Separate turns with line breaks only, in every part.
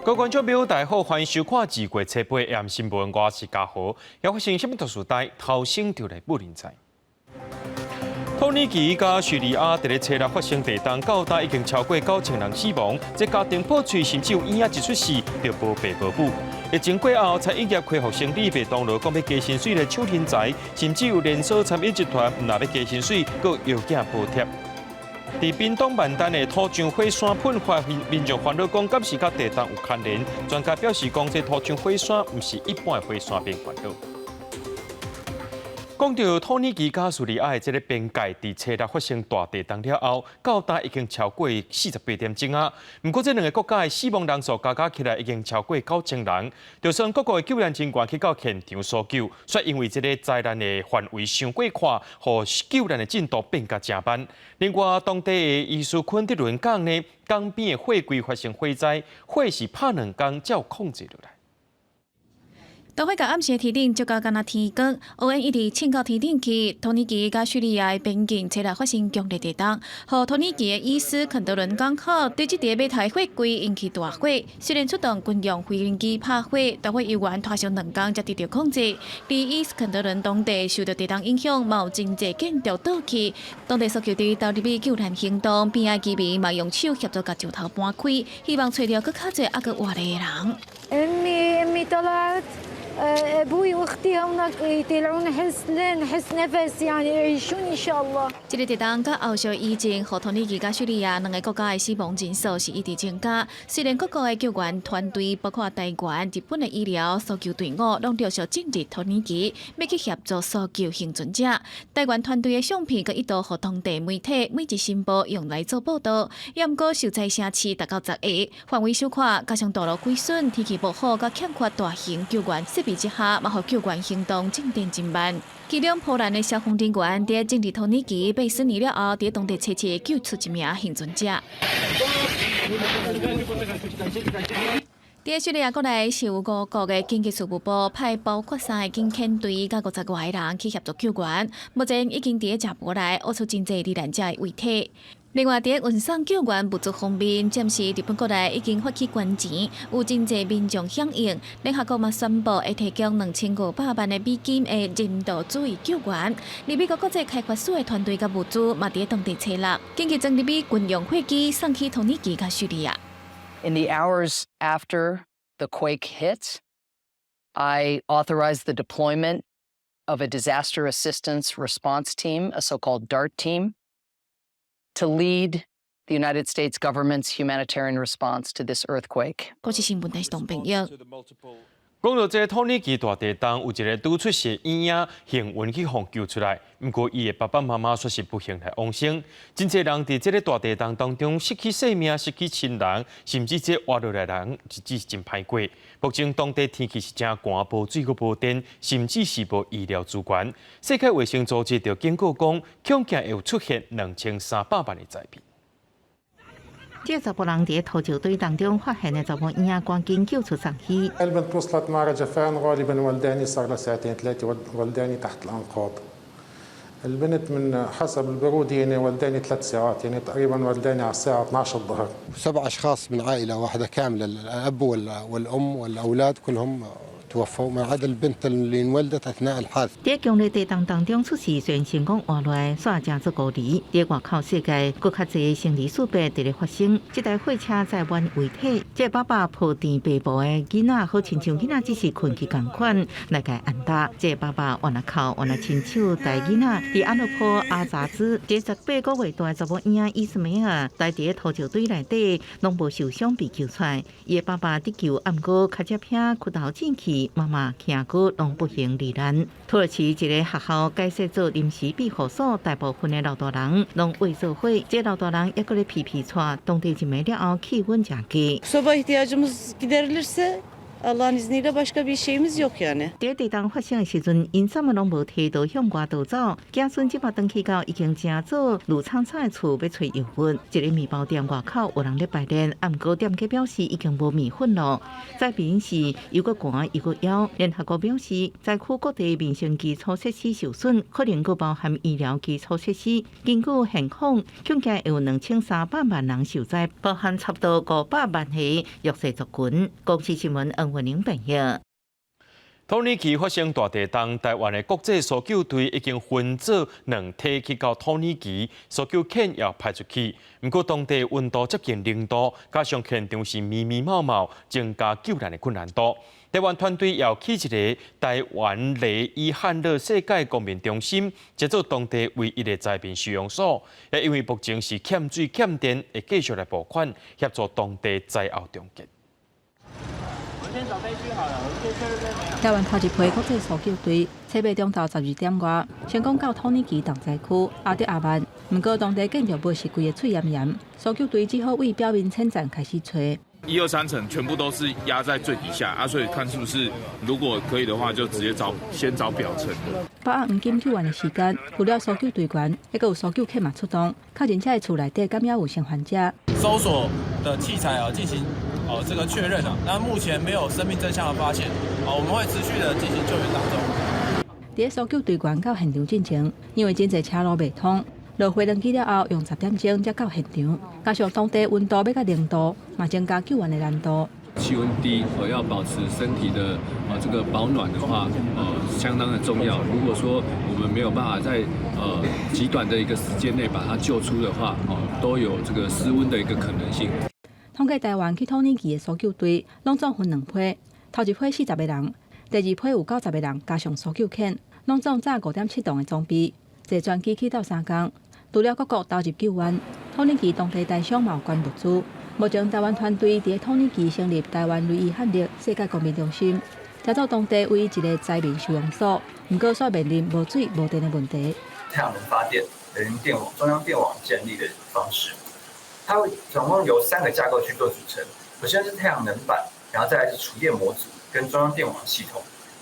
各位觀眾朋友，大家好，歡迎收看2月7日AM 新聞，我是嘉豪。猶發生啥物特殊代，頭先就來報恁知。土耳其佮敘利亞佇咧初六發生地動，到今已經超過9000人死亡。這家庭破碎，甚至有嬰仔一出世就無爸無母。疫情過後，餐飲業恢復生理，麥當勞講欲加薪水來搶人才，甚至有連鎖餐飲集團毋但欲加薪水，閣藥價補貼。佇屏東萬丹的土漿火山噴發，民眾煩惱講，敢是佮地動有牽連？專家表示講，這土漿火山毋是一般的火山免煩惱。講到土耳其佮敘利亞的這个邊界，佇初六發生大地動了後，到今已經超過48點鐘啊。毋過這兩个國家的死亡人數加加起來已經超過9000人。就算各國的救援人員去到現場搜救，卻因為這个災難的範圍傷過闊，予救援的進度變甲誠慢。另外，當地的伊斯肯德倫港呢，港邊的貨櫃發生火災，火是拍兩工才有控制落來。
大火共暗時的天頂，焦甲敢若天光，烏煙一直衝到天頂去。土耳其佮敘利亞的邊境，初六發生強烈地動，予土耳其的伊斯肯德倫港口對這佇碼頭貨櫃引起大火。雖然出動軍用飛行機拍火，大火猶原拖上兩工才得著控制。佇伊斯肯德倫當地受著地動影響，嘛有真濟建築倒去。當地搜救隊投入去救援行動，邊仔居民嘛用手協助共石頭搬開，希望揣著閣較濟猶閣活的人。
أمي أمي طلعت ابوي واختي هم يطلعون نحس نحس نفس يعني يعيشون ان شاء الله。
這个地動佮後續疫情，予土耳其佮敘利亞兩个國家的死亡人數是一直增加。雖然各國的救援團隊，包括台灣、日本的醫療搜救隊伍，攏陸續進入土耳其，欲去協助搜救倖存者。台灣團隊的相片，閣一度予當地媒體每日新報用來做報導。也毋過受災城市達到10個，範圍小闊，加上道路毀損、天氣無好，佮欠缺大型救援設備之下，嘛予救援行動進展真慢。其中，波蘭的消防人員佇進入土耳其爬四年了後，佇當地初七救出一名倖存者。佇敘利亞國內是有五國的緊急事務部派包括三个警犬隊佮50外个人去協助救援，目前已經佇咧食埔內挖出真濟罹難者的遺體。另外，佇運送救援物資方面，暫時日本國內已經發起捐錢，有真濟民眾響應。聯合國嘛宣布會提供2500萬的美金的人道主義救援。而美國國際開發署的團隊佮物資嘛佇當地初六，緊急裝入去軍用貨機送去土耳其佮敘利亞。
In the hours after the quake hit, I authorized the deployment of a disaster assistance response team, a so-called DART team, to lead the United States government's humanitarian response to this earthquake.
國際新聞台是董朋友。
講到這个土耳其大地動，有一个拄出世嬰仔幸運去予救出來，毋過伊的爸爸媽媽卻是不幸來往生。真濟人佇這个大地動當中失去性命、失去親人，甚至這活落來人日子是真歹過。目前當地天氣是誠寒，無水閣無電，甚至是無醫療資源。世界衛生組織就警告講，恐驚會有出現2300萬的災民。
這查埔人佇土石堆當中發現的查某嬰仔，趕緊救出送醫。
البنت وصلت مع رجفان غالبا ولداني صار لها ساعتين ثلاثة ولداني تحت الأنقاض. البنت من حسب البرودة يعني ولداني 3 ساعات يعني تقريبا ولداني على الساعة 12 الظهر.
سبع أشخاص من عائلة واحدة كاملة الأب والأم والأولاد كلهم توفوا ما عدا البنت اللي انولدت أثناء الحادث.
佇強烈地動當中出世，雖然成功活落來，煞誠足孤兒。佇外口世界，閣較濟生離死別佇咧發生。這台貨車載滿遺體，這爸爸抱甜爸母的囡仔，好親像囡仔只是睏去仝款來共按搭。這爸爸原來哭，原來親手帶囡仔佇阿勒頗阿扎茲，這18個月大查某嬰仔伊斯梅爾，待佇咧土石堆內底，攏無受傷被救出來。伊的爸爸得救，毋過跤跡片骨頭進去。媽媽聽過攏不幸罹難。土耳其一个學校改設做臨時庇護所，大部分的老大人攏畫做伙，這老大人猶閣咧皮皮剉。當地一暝了後，氣溫誠低。
Soba ihtiyacımız giderilirse Allah'ın izniyle başka bir şeyimiz yok yani。
佇地動發生的時陣，𪜶啥物攏無提就向外逃走。子孫這擺轉去到已經成做綠蒼蒼的厝，欲揣藥物。一個麵包店外口有人咧排練，啊，毋過店家表示已經無麵粉咯。災民是又閣寒又閣枵。聯合國表示，災區各地民生基礎設施受損，可能閣包含醫療基礎設施。根據現況，恐驚有2300萬人受災，包含差不多500萬個弱勢族群。公視新聞黃文玲編譯。
土耳其發生大地動，台灣的國際搜救隊已經分做兩梯去到土耳其，搜救犬也派出去。毋過當地溫度接近0度，加上現場是密密麻麻，增加救援的困難度。台灣團隊又起一个台灣雷伊漢勒世界公民中心，這做當地唯一的災民收容所。也因為目前是欠水欠電，會繼續來募款協助當地災後重建。
台灣頭一批國際搜救隊，初八中晝12點外，成功到土耳其重災區阿德亞曼。毋過當地建築物是規个碎焱焱，搜救隊只好為表面淺層開始揣。
一二三層全部都是壓在最底下啊，所以看是不是如果可以的話，就直接找先找表層的。
把握黃金救援的時間，除了搜救隊員，猶閣有搜救犬嘛出動，確認這个厝內底敢猶有生還者。
搜索的器材啊，進行哦這個確認啊，那目前沒有生命徵象的發現，哦，我們會持續的進行救援當中。
佇咧搜救隊員到現場進前，因為真濟車路袂通，落飛輪機了後用10點鐘才到現場，加上當地溫度欲到0度，嘛增加救援的難度。
氣溫低，要保持身體的啊這個保暖的話，相當的重要。如果說我們沒有辦法在極短的一個時間內把它救出的話，哦，都有這個失溫的一個可能性。
統計台灣去土耳其的搜救隊，攏總分兩批，頭一批40個人，第二批有90個人，加上搜救犬，攏總載5.7噸的裝備，坐專機去到3工。除了各國投入救援，土耳其當地台商嘛有捐物資。目前台灣團隊佇土耳其成立台灣雷伊漢勒世界公民中心，這做當地唯一一个災民收容所。毋過，煞面臨無水無電的問題。
太陽能發電、人電網、中央電網建立的方式，它會總共由三個架構去做組成。首先是太陽能板，然後再來是儲電模組跟中央電網系統。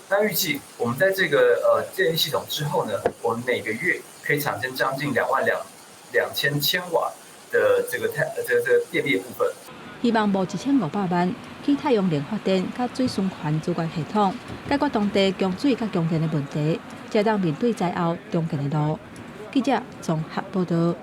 那預計我們在這個電力系統之後呢，我們每個月可以產生將近2萬2000千瓦的這個太這個電力部分。
希望募1500萬去太陽能發電佮水循環資源系統，解決當地供水佮供電的問題，才當面對災後重建的路。記者綜合報道。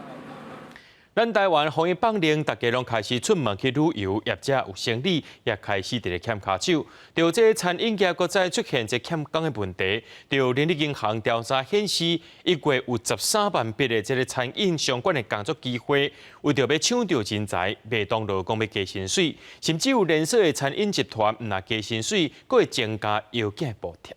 咱台灣防疫放令，大家攏開始出門去旅遊，業者有生理，也開始佇咧欠跤手。著這餐飲業閣再出現這欠工的問題。著人力銀行調查顯示，1月有13萬筆的這个餐飲相關的工作機會，為著欲搶著人才，麥當勞講欲加薪水，甚至有連鎖的餐飲集團毋但加薪水，閣會增加藥檢補貼。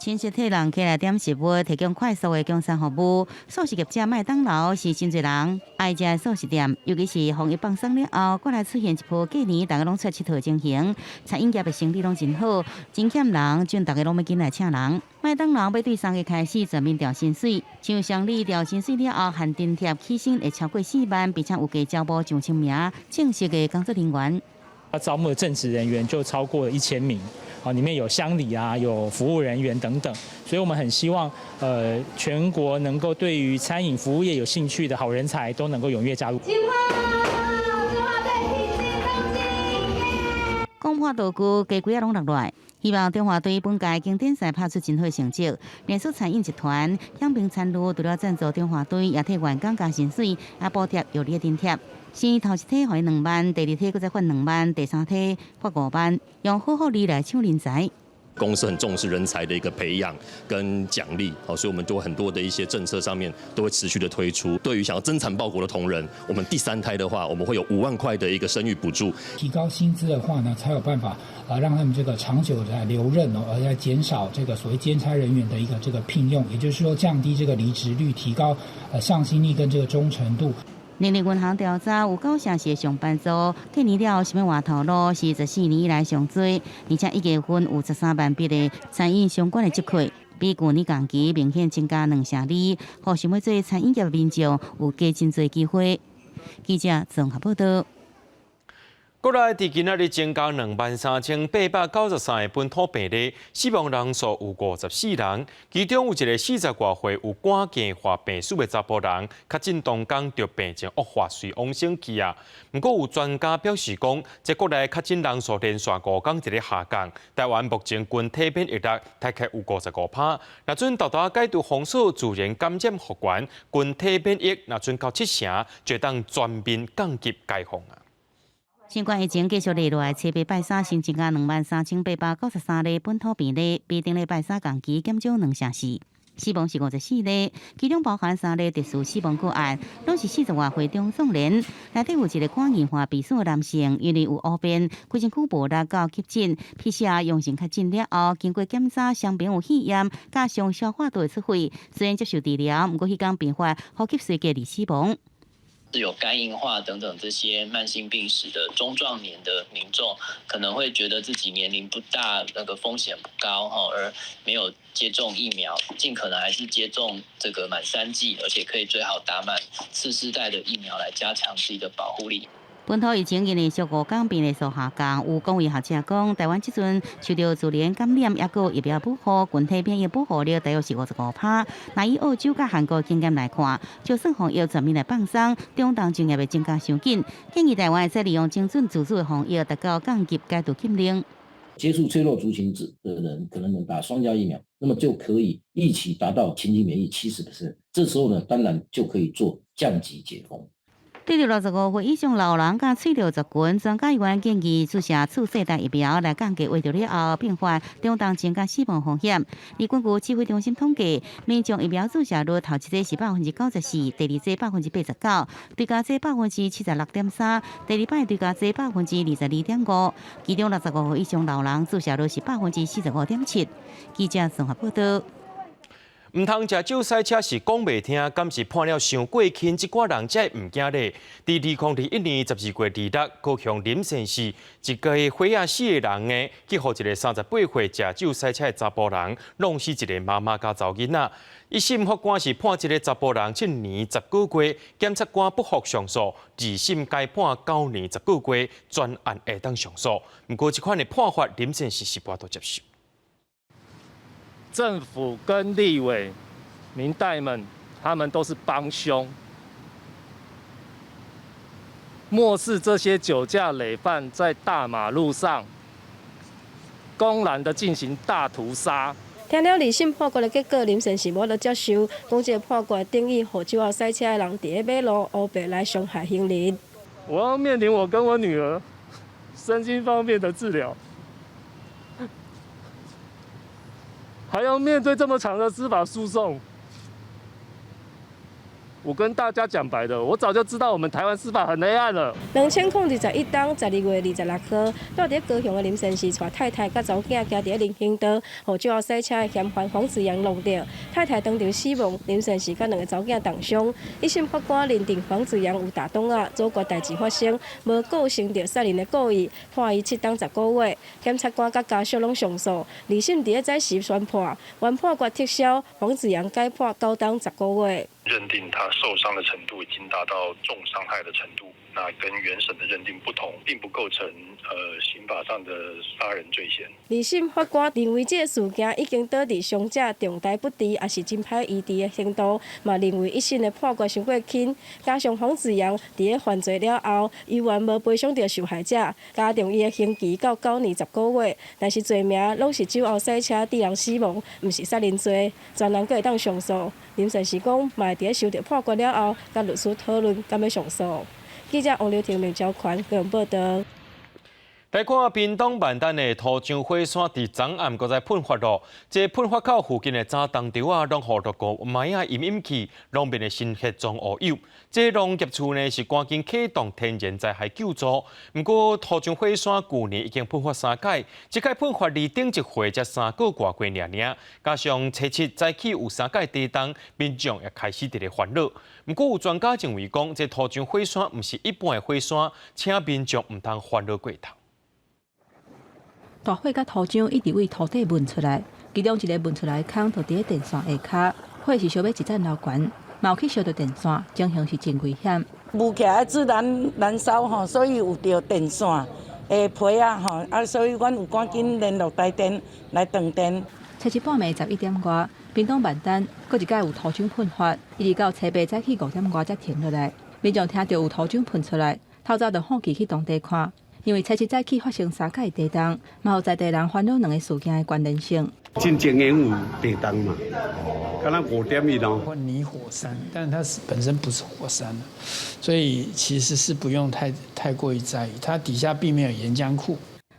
親切替人客來點食物，提供快速的供餐服務。素食業者麥當勞是真濟人愛食的素食店，尤其是防疫放鬆了後，閣來出現一波過年，大家攏出來𨑨迌情形，餐飲業的生意攏真好，真欠人，準大家攏欲緊來請人。麥當勞欲對3月開始全面調薪水，像上禮調薪水了後，限津貼起薪會超過4萬，並且有加招募上千名正式的工作人員。
他招募的正職人員就超過了1000名。啊，裡面有襄理啊，有服務人員等等，所以我們很希望，全國能夠對於餐飲服務業有興趣的好人才都能夠踴躍加入。
講破道具，雞龜仔攏落來，希望中華隊本屆經典賽拍出真好成績。連鎖餐飲集團享平餐具除了贊助中華隊，也替員工加薪水，也補貼藥理津貼。先頭一梯予伊2萬，第二梯閣再發2萬，第三梯發5萬，用好福利來搶人才。
公司很重視人才的一個培養跟獎勵，好，所以我們就很多的一些政策上面都會持續的推出。對於想要增產報國的同仁，我們第三胎的話，我們會有5萬塊的一個生育補助。
提高薪資的話呢，才有辦法啊，讓他們這個長久的留任哦，而來減少這個所謂兼差人員的一個這個聘用，也就是說降低這個離職率，提高向心力跟這個忠誠度。
人力銀行調查有九成是上班族，過年了後想欲換頭路是14年以來上濟，而且1月份有13萬筆的餐飲相關的職缺，比舊年同期明顯增加2成2，予想欲做餐飲業的民眾有加真濟機會。記者綜合報道。
國內佇今仔日增加23,893個本土病例，死亡人數有54人，其中有一個40外歲有肝硬化病史的查埔人，確診當工著病情惡化，隨往生去啊。毋過有專家表示講，這國內確診人數連續5工佇咧下降，台灣目前群體免疫力大概有55%，若準沓沓解除封鎖，自然感染復原，群體免疫若準到70%，就當全面降級解封啊。
新冠疫情繼續落來，初八拜三新增加23,893例本土病例，比頂禮拜三同期減少2成4，死亡是54例，其中包含三例特殊死亡個案，攏是40外歲中壯年。內底有一個肝硬化病史的男性，因為有烏便，規身軀無力到急診，PCR 陽性確診了後，經過檢查，傷病有肺炎，加上消化道出血，雖然接受治療，毋過彼工併發呼吸衰竭而死亡。
是有肝硬化等等這些慢性病史的中壯年的民眾，可能會覺得自己年齡不大，那個風險不高哈，而沒有接種疫苗，盡可能還是接種這個滿3劑，而且可以最好打滿次世代的疫苗來加強自己的保護力。
本土疫情連續5工病例數下降，有公衛學者講，台灣這陣受著自然感染，抑閣有疫苗保護，群體免疫保護力大約是55%。若以澳洲佮韓國經驗來看，就算防疫全面來放鬆，中重症也袂增加傷緊。建議台灣會使利用精準自主的防疫，達到降級解除禁令。
接觸脆弱族群的人，可能能打雙價疫苗，那麼就可以一起達到群體免疫70%。這時候呢，當然就可以做降級解封。
對著65歲以上老人佮脆弱族群，專家原建議注射次世代疫苗來降低患著了後併發中重症佮死亡風險。而根據指揮中心統計，民眾疫苗注射率頭一劑是94%，第二劑89%，追加劑76.3%，第二擺追加劑22.5%。其中65歲以上老人注射率是45.7%。記者綜合報道。
毋通食酒駛車是講袂聽，敢是判了傷過輕，這寡人才會毋驚咧。佇2021年12月26，高雄林森市一個歲仔四个人呢，去予一个38歲食酒駛車的查埔人弄死一个媽媽佮查某囡仔。一審法官是判這个查埔人7年10個月，檢察官不服上訴，二審改判9年10個月，全案會當上訴。毋過這款的判法，林森市是無法度接受。
政府跟立委、民代們，他們都是幫兇，漠視這些酒駕累犯在大馬路上公然的進行大屠殺。
聽了二審判決的結果，林先是無法接受，講這個判決等於予酒後駛車的人佇咧馬路烏白來傷害行人。
我要面臨我跟我女兒身心方面的治療。還要面對這麼長的司法訴訟，我跟大家講白的，我早就知道我們台灣司法很黑暗了。
2021冬12月26號，住佇高雄的林先生帶太太佮查某囝行佇咧人行道，予酒後駛車的嫌犯黃子陽弄著，太太當場死亡，林先生佮兩个查某囝重傷。一審法官認定黃子陽有踏擋仔，阻絕代誌發生，無構成著殺人的故意，判伊7冬10個月。檢察官佮家屬攏上訴，二審佇咧早時宣判，原判決撤銷，黃子陽改判9冬10個月。
認定他受傷的程度已經達到重傷害的程度，那跟原審的認定不同，並不構成刑法上的殺人罪嫌。
二審法官認為這個事件已經導致傷者重大不治，也是真歹醫治的程度，嘛認為一審的判決傷過輕，加上黃子陽佇咧犯罪了後，猶原無賠償著受害者，加重伊的刑期到9年10個月。但是罪名攏是酒後駛車致人死亡，毋是殺人罪，全案閣會當上訴。林先生講，嘛會佇咧收著判決了後，佮律師討論，敢欲上訴。記者王劉婷、林昭權高雄報導。
來看屏東萬丹的土漿火山，佇昨暗閣再噴發囉。這噴發口附近的早冬稻仔，攏予六個霾仔陰陰去，路面的新血狀烏有。這農業處呢是趕緊啟動天然災害救助。毋過土漿火山舊年已經噴發三擺，這擺噴發離頂一回才3個外月爾爾，加上初七早起有三擺地動，民眾也開始佇咧煩惱。毋過有專家認為講，這土漿火山毋是一般的火山，請民眾毋通煩惱過頭。
大火佮土漿一直對塗底噴出來，其中一个噴出來的空就佇咧電線下跤，火是燒欲一層樓懸，嘛有去燒著電線，情形是真危險。
霧起來自然燃燒吼，所以有著電線的皮仔吼，啊，所以阮有趕緊聯絡台電來斷電。
初七半暝11點外，屏東萬丹閣一擺有土漿噴發，一直到初八早起5點外才停落來。民眾聽著有土漿噴出來，透早就好奇去當地看，因為初七早起發生三擺地動，嘛予在地人煩惱兩个事件的關聯性。
進前有地動嘛，敢若5.1咯。
泥火山，但它是本身不是火山，所以其實是不用太過於在意。它底下並沒有岩漿庫。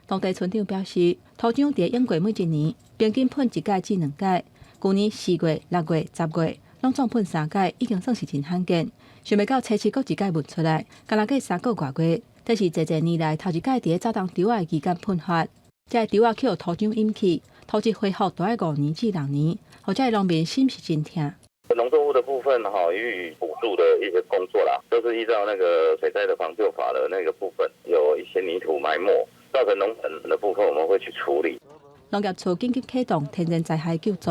當地村長表示，土漿佇永過每一年平均噴一擺至兩擺，舊年4月、6月、10月，攏總噴三擺，已經算是真罕見。想袂到初七閣一擺噴出來，敢若過3個外月，這是濟濟年來頭一擺佇咧走動稻仔的期間噴發。這个稻仔去予土漿引起，土質恢復都愛5年至6年，予這个農民心是真疼。
農作物的部分哈，予以補助的一些工作啦，都是依照那個水災的防救法的那個部分，有一些泥土埋沒造成農田的部分，我們會去處理。
農業處緊急啟動天然災害救助，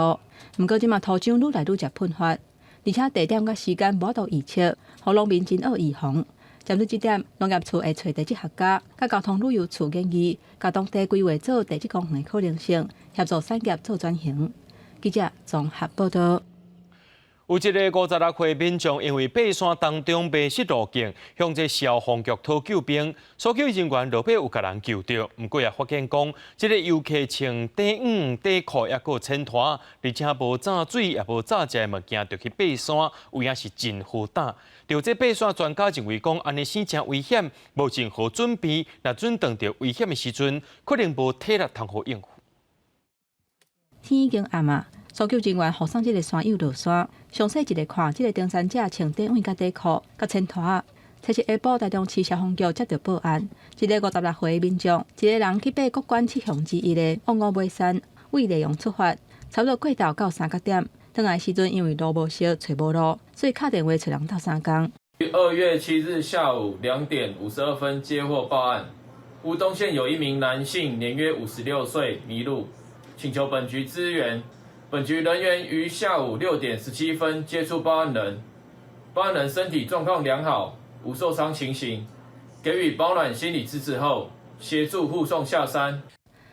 毋過這馬土漿愈來愈捷噴發，而且地點佮時間無法度預測，予農民真惡預防。針對這點，農業處會揣地質學家、佮交通旅遊處建議，共當地規劃做地質公園的可能性，協助產業做轉型。記者綜合報導。
有一个56歲民眾因為爬山當中迷失路徑，向這消防局討救兵，搜救人員落尾有共人救著，毋過也發現講，這个遊客穿短褲、短褲抑閣穿拖，而且無紮水也無紮食的物件，就去爬山，有影是真好膽。著這爬山專家認為講，按呢生誠危險，無任何準備，若準當著危險的時陣，可能無體力通好應付。
天已經暗啊！搜救人員護送這个山友落山，詳細一个看，這个登山者穿短腕佮短褲佮穿拖。初七下晡，台中市消防局接著報案，一个56歲的民眾，一个人去爬國關七雄之一的往五尾山，為內容出發，差不多過晝到三角點，轉來時陣因為路無熟，揣無路，所以敲電話揣人鬥相共。
2月7日下午2點52分接獲報案，烏東縣有一名男性，年約56歲，迷路，請求本局支援。本局人員於下午6點17分接觸報案人，報案人身體狀況良好，無受傷情形，給予保暖心理支持後，協助護送下山。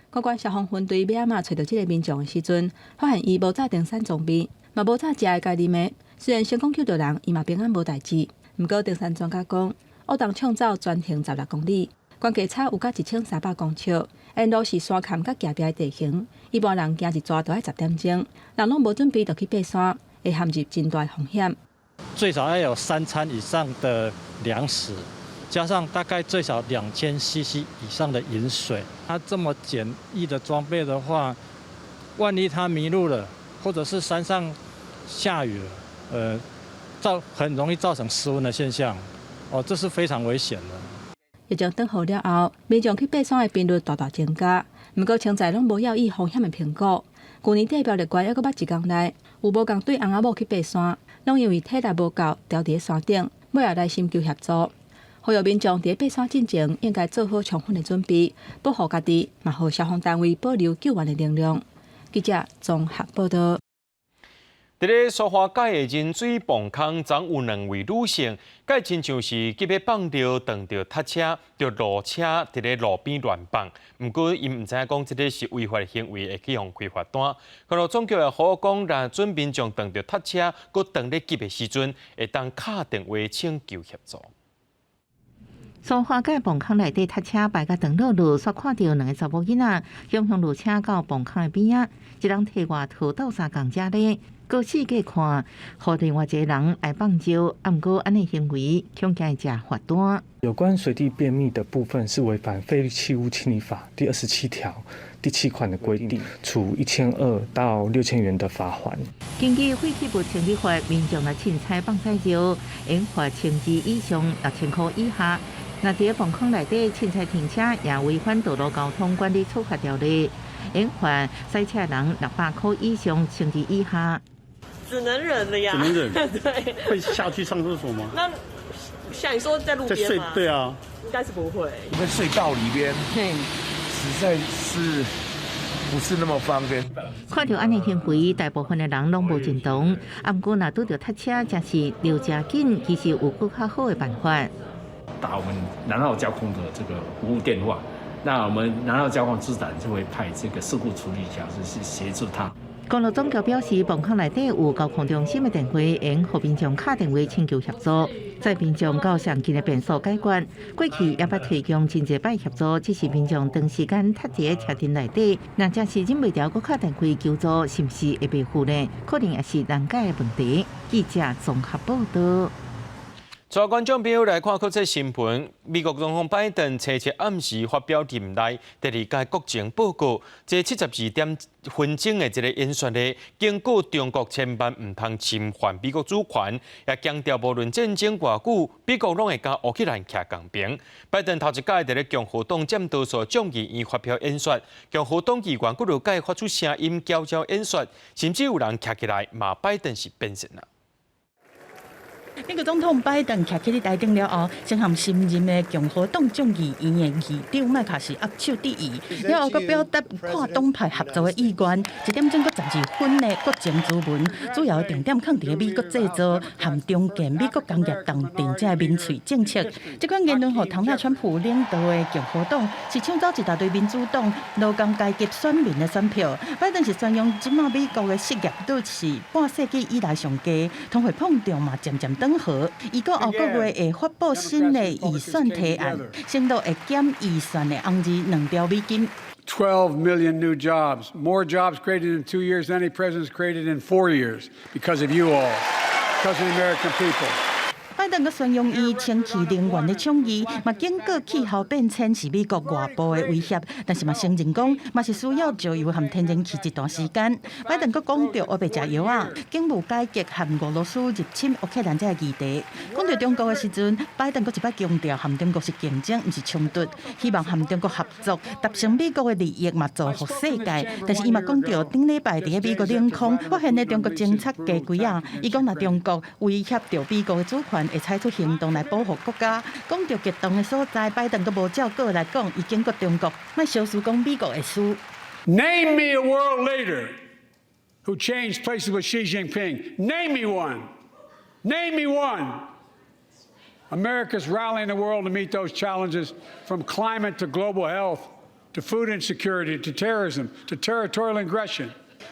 國關消防分隊尾仔嘛揣著這个民眾的時陣，發現伊無紮登山裝備，嘛無紮食的共啉的。雖然成功救著人，伊嘛平安無代誌。毋過登山專家講，烏東衝走全程16公里，懸低差有甲1300公尺，沿路是山崁佮崎壁的地形，一般人行一逝都愛10點鐘，人攏無準備就去爬山，會陷入真大風險。
最少要有三餐以上的糧食，加上大概最少2000 cc 以上的飲水。他這麼簡易的裝備的話，萬一他迷路了，或者是山上下雨了，很容易造成失溫的現象，哦，這是非常危險的。
疫情轉好了後，民眾去爬山的頻率大大增加，毋過現在攏無要以風險的評估。舊年底苗栗縣抑閣捌一工內有無仝對翁仔某去爬山，攏因為體力無夠，牢佇咧山頂，尾後來尋求協助。呼籲民眾佇咧爬山進前應該做好充分的準備，保護家己，嘛予消防單位保留救援的能量。記者綜合報導。
佇咧蘇花改的人水磅空，昨有兩位女性，蓋親像是急欲放尿，當著塞車，就路車佇咧路邊亂放。毋過𪜶毋知影講這个是違法行為，會去予開罰單。公路總局也呼籲講，若準民眾當著塞車，閣當咧急的時陣，會當敲電話請求協助。
蘇花改磅空內底塞車排甲長轆轆，煞看著兩个查某囡仔，雄雄路車到磅空的邊仔，一人提外套鬥相共遮咧。閣四界看，予另外一个人來放尿，啊，毋過按呢行為恐驚會食罰單。
有關隨地便秘的部分，是違反廢棄物清理法第27條第7款的規定，處1200到6000元的罰鍰。
根據廢棄物清理法，民眾若凊彩放屎尿，應罰1000字以上6000箍以下。若佇磅空內底凊彩停車，也違反道路交通管理處罰條例，應罰駛車人600箍以上1000字以下。
只能忍了呀，
只能忍。
對，
會下去上廁所嗎？
那像你說在路邊嗎？
對啊，
應該是不會。
在隧道裡邊，實在是
不是那麼方便。
看著按呢行為，大部分的人攏無認同。啊，毋過若拄著塞車，誠是著誠緊，其實有閣較好的辦法。
打我們南澳交控的這個服務電話，那我們南澳交控自然就會派這個事故處理小組去協助他。
公路總局表示，磅空內底有交控中心的電話，會予民眾敲電話請求協助，載民眾到上近的便所解決。過去也捌提供真濟擺協助，只是民眾長時間塞佇車陣內底，若真是忍袂牢，閣敲電話求助，是毋是會袂赴呢？可能也是難解的問題。記者綜合報道。
帶觀眾朋友來看國際新聞，美國總統拜登星期暗時發表任內第二屆國情報告，這72點分鐘的這个演說呢，警告中國千萬毋通侵犯美國主權，也強調無論戰爭偌久，美國攏會佮烏克蘭徛仝爿。拜登頭一擺佇咧共和黨佔多數眾議院發表演說，共和黨議員幾落擺發出聲音叫囂演說，甚至有人徛起來罵拜登是變性人。
美國總統拜登徛起咧台頂了後，先和新任的共和黨眾議院的議長麥卡錫握手致意，了後閣表達跨黨派合作的意願。1點鐘閣12分的國情諮文，主要重點囥佇咧美國製造和重建美國工業重鎮這个民粹政策。這款言論予唐納川普領導的共和黨是搶走一大堆民主黨勞工階級選民的選票。拜登是宣揚這馬美國的失業率是半世紀以來上低，通貨膨脹嘛漸漸轉好。伊閣後個月會發布新的預算提案，承諾會減預算的紅字2兆美金。
12 million new jobs, more jobs created in 2 years than any president's created in 4 years, because of you all, because of the American people.
拜登閣宣揚伊清氣能源的倡議，嘛警告氣候變遷是美國外部的威脅，但是嘛承認講，嘛是需要石油和天然氣一段時間。拜登閣講著烏白食藥仔，警務改革和俄羅斯入侵烏克蘭這个議題。講著中國的時陣，拜登閣一擺強調，和中國是競爭，毋是衝突，希望和中國合作，達成美國的利益，嘛造福世界。但是伊嘛講著，頂禮拜佇咧美國領空發現的中國偵察機櫃仔，伊講若中國威脅著美國的主權，會採取行動來保護國家。講著激動的所在，拜登閣無照稿來講，伊警告中國，莫相輸講美國會輸。
Name me a world leader who changed places with Xi Jinping. Name me one. Name me one. America's rallying the world to meet those challenges, from climate to global health to food insecurity to terrorism to territorial aggression.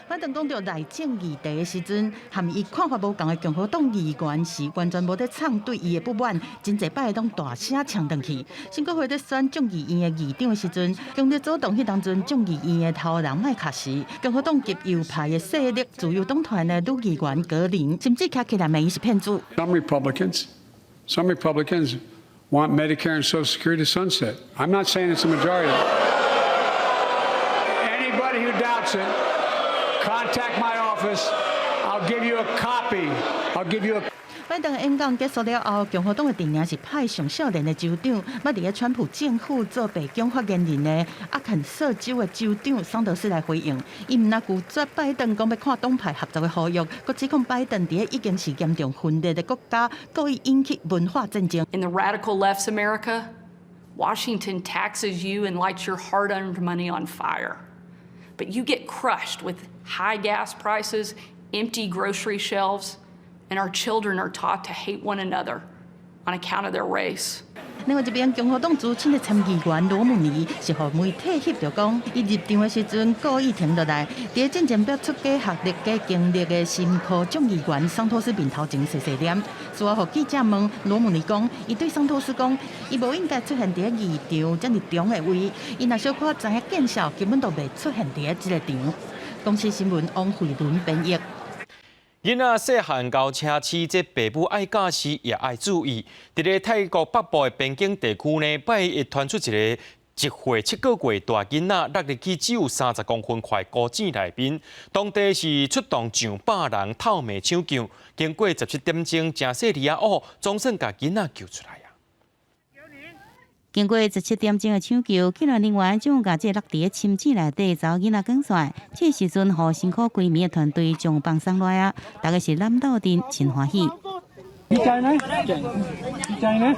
拜登講著內政議題的時陣，和伊看法無仝的共和黨議員是完全無咧藏對伊的不滿，真濟擺攏大聲嗆轉去。新國會咧選眾議院的議長的時陣，強烈阻擋彼當陣眾議院的頭人麥卡錫，共和黨極右派的勢力自由黨團的女議員格林，甚至徛起來罵伊是騙子。
Some Republicans want Medicare and Social Security to sunset. I'm not saying it's a majority. Anybody who doubts it, contact my office. I'll give you a copy. I'll give you a
拜登演講結束了後，共和黨的陣營是派上少年的州長，捌佇咧川普政府做白宮發言人的阿肯色州的州長桑德斯來回應。伊毋但拒絕拜登講欲跨黨派合作的呼籲，閣指控拜登佇咧已經是嚴重分裂的國家，故意引起文化戰爭。
In the radical left's America, Washington taxes you and lights your hard-earned money on fire. But you get crushed with high gas prices, empty grocery shelves, and our children are taught to hate one another on account of their race.
另外一邊，共和黨資深的參議員羅姆尼是予媒體翕著講，伊入場的時陣故意停落來，佇咧進前表出假學歷、假經歷的新科眾議員桑托斯面頭前細細念。事後予記者問羅姆尼講，伊對桑托斯講，伊無應該出現佇咧議場遮爾重的位，伊若小可知影見笑，根本就袂出現佇咧這个場。公視新聞王慧倫編譯。
囡仔細漢𠢕車試，這爸母愛教時也愛注意。佇咧泰國北部的邊境地區呢，拜一傳出一个1歲7個月大囡仔落入去只有30公分寬孤井內面，當地是出動上百人透暝搶救，經過17點鐘，誠細膩仔雨，總算共囡仔救出來啊！
經過17點鐘的搶救，救援人員將共這个落佇咧深井內底查某囡仔趕出來。這時陣，予辛苦規暝的團隊將放鬆落來啊！大家是攬鬥陣，真歡喜。
你在呢？你在呢？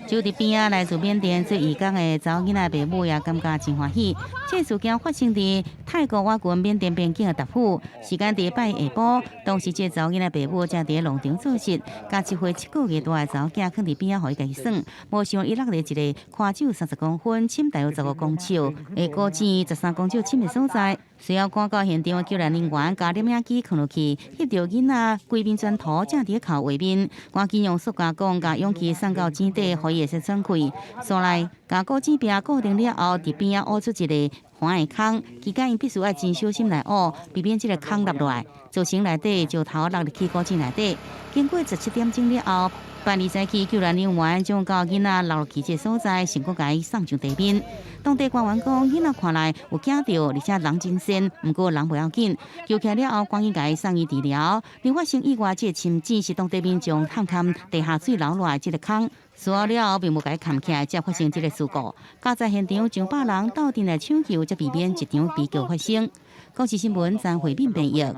就佇邊仔來自緬甸做義工的查某囡仔爸母也感覺真歡喜。這事件發生佇泰國倚近緬甸邊境的達府，時間佇拜下晡，當時這查某囡仔爸母正佇農場做事，共一歲7個月大的查某囝囥佇邊仔，予伊家己耍，無想伊落佇一个寬只有30公分、深大約15公尺、下高淺13公尺深的所在。隨後趕到現場的救援人員共攝影機囥落去，翕著囡仔規面全塗，正佇哭畫面，趕緊用塑膠管共氧氣送到井底，予伊會使喘氣。紲來共古井壁固定了後，佇邊仔挖出一个環的空，期間𪜶必須愛真小心來挖，避免這个空落落來，造成內底石頭落入去古井內底。經過17點鐘了後，拜二早起救援人員將九个囡仔落落去這个所在，成功共伊送上地面。當地官員講，囡仔看來有驚著，而且人真鮮，毋過人袂要緊。救起來了後，趕緊共伊送醫治療。另發生意外，這个深井是當地民眾探勘地下水流落來這个空，事後了後並無共伊崁起來，才發生這个事故。加在現場上百人鬥陣來搶救，才避免一場悲劇發生。公視新聞張慧敏編譯。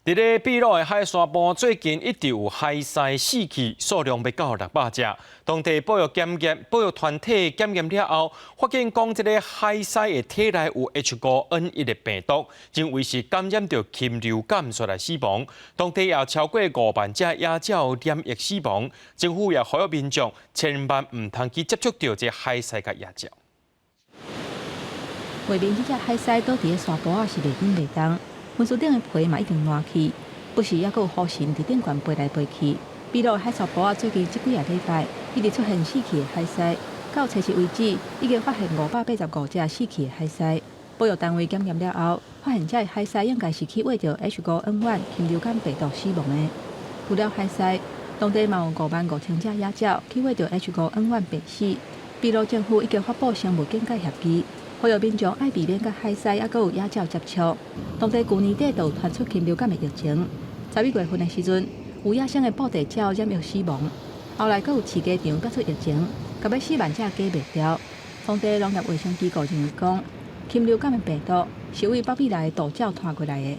佇咧秘魯的海沙埔，最近一直有海獅死去，數量欲到600隻。當地保育檢驗保育團體檢驗了後，發現講這个海獅的體內有 H5N1的病毒，認為是感染著禽流感所來死亡。當地也超過5萬隻野鳥染疫死亡。政府也呼籲民眾千萬毋通去接觸著這海獅佮野鳥。
畫面這隻海獅倒佇咧沙埔仔是袂振袂動。運輸頂的皮嘛已經爛去，不時猶閣有雨神佇頂懸飛來飛去。秘魯海沙埔仔最近這幾个禮拜一直出現死去的海獅，到初四為止已經發現585隻死去的海獅。保育單位檢驗了後，發現這个海獅應該是去餵著 H5N1 禽流感病毒死亡的。除了海獅，當地嘛有5萬5千隻野鳥去餵著 H5N1 病死。秘魯政府已經發布生物警戒協議。呼籲民眾愛避免佮海獅猶閣有野鳥接觸。當地舊年底就有傳出禽流感的疫情，11月份的時陣，有野生的布袋鳥染疫死亡。後來閣有飼雞場爆出疫情，到尾4萬隻雞賣掉。當地農業衛生機構認為講，禽流感的病毒是對北美來的渡鳥傳過來的。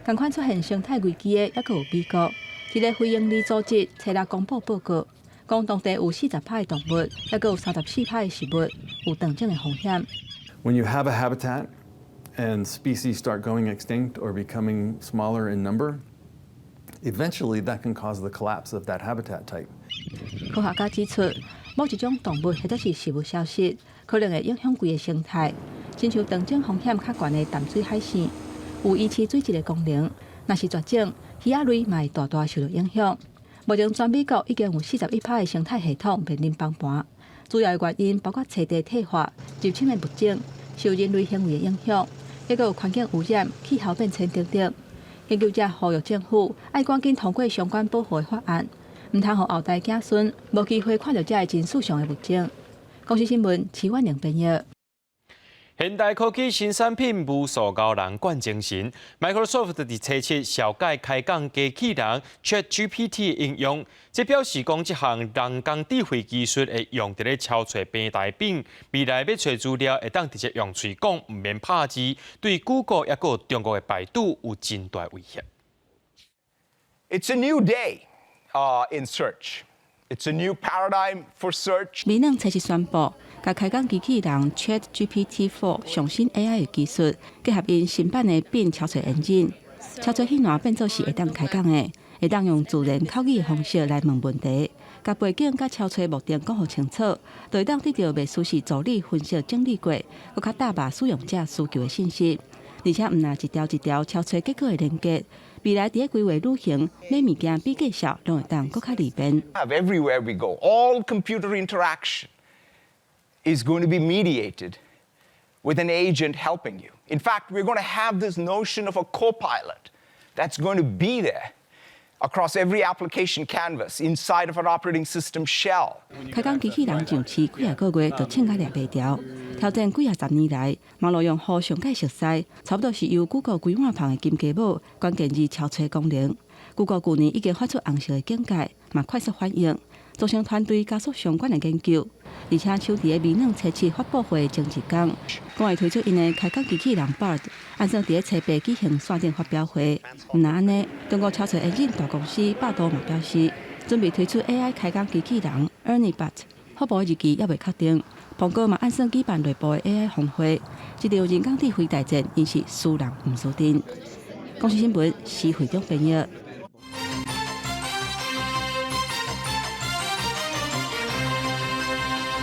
仝款出現生態危機的，猶閣有美國，一个非營利組織初六公布報告，講當地有40%的動物，猶閣有34%的植物有斷種的風險。
When you have a habitat and species start going extinct or becoming smaller in number, eventually that can cause the collapse of that habitat type.
科學家指出，某一種動物或者是植物消失，可能會影響規个生態。親像斷種風險較懸的淡水海星，有維持水質的功能，若是絕種，魚仔類嘛會大大受著影響。目前全美國已經有41%的生態系統面臨崩盤，主要的原因包括棲地退化、入侵的物種、受人類行為的影響，抑閣有環境污染、氣候變遷等等。研究者呼籲政府愛趕緊通過相關保護的法案，毋通予後代子孫無機會看著這个真世上的物種。公視新聞，徐婉玲編譯。
現代科技新產品無數𠢕人灌精神。Microsoft 佇初七紹介開講機器人 ChatGPT 應用，這表示講這項人工智慧技術會用佇咧超揣平台頂，未來欲揣資料會當直接用喙講，毋免拍字，對 Google 抑閣中國的百度有真大威脅。
It's a new day in search. It's a new paradigm for search.
微軟初七宣布，共開講機器人 ChatGPT-4 上新 AI 的技術，結合𪜶新版的 Bing 搜尋引擎，搜尋彼欄變做是會當開講的，會當用自然口語的方式來問問題，共背景佮搜尋目的講予清楚，就會當得著袂輸是助理分析整理過，閣較貼合使用者需求的信息，而且毋若一條一條搜尋結果的連結。未來佇咧規劃旅行、買物件、比價數，攏會當閣較利便。
Everywhere we go, all computer interaction is going to be mediated with an agent helping you. In fact, we're going to have this notion of a co-pilot that's going to be there across every application canvas inside of an operating system shell.
開講機器人上市幾仔個月就衝甲掠袂牢，挑戰幾仔十年來網路用戶上蓋熟似，差不多是由 Google 規碗芳的金雞母關鍵字搜尋功能。Google 舊年已經發出紅色的警戒，嘛快速反應，組成團隊加速相關的研究，而且搶佇咧微軟初七發布會前一工，講會推出𪜶的開講機器人 Bard，按算佇咧初八舉行線頂發表會。毋若按呢，中國搜尋引擎大公司百度嘛表示，準備推出 AI 開講機器人。Ernie Bot 發布的日期猶未確定。蘋果嘛按算舉辦內部的 AI 峰會，這場人工智慧大戰，𪜶是輸人毋輸陣。公視新聞施會長編譯。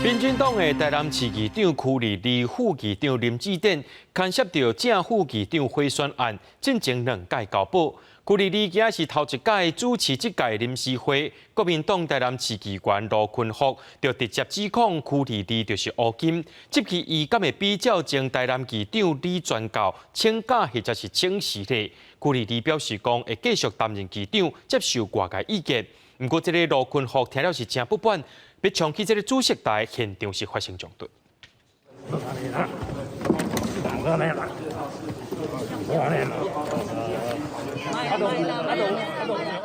民進黨的台南市議長邱莉莉、副議長林智典牽涉著正副議長賄選案，進前兩屆交保。邱莉莉今是頭一屆主持這屆臨時會，國民黨台南市議員盧坤福就直接指控邱莉莉就是烏金，質疑伊敢會比照前台南市長李全教請假或者是請辭咧。邱莉莉表示講會繼續擔任市長，接受外界意見。毋過這个盧坤福聽了是誠不滿。欲衝去這个主席台，現場是發生衝突。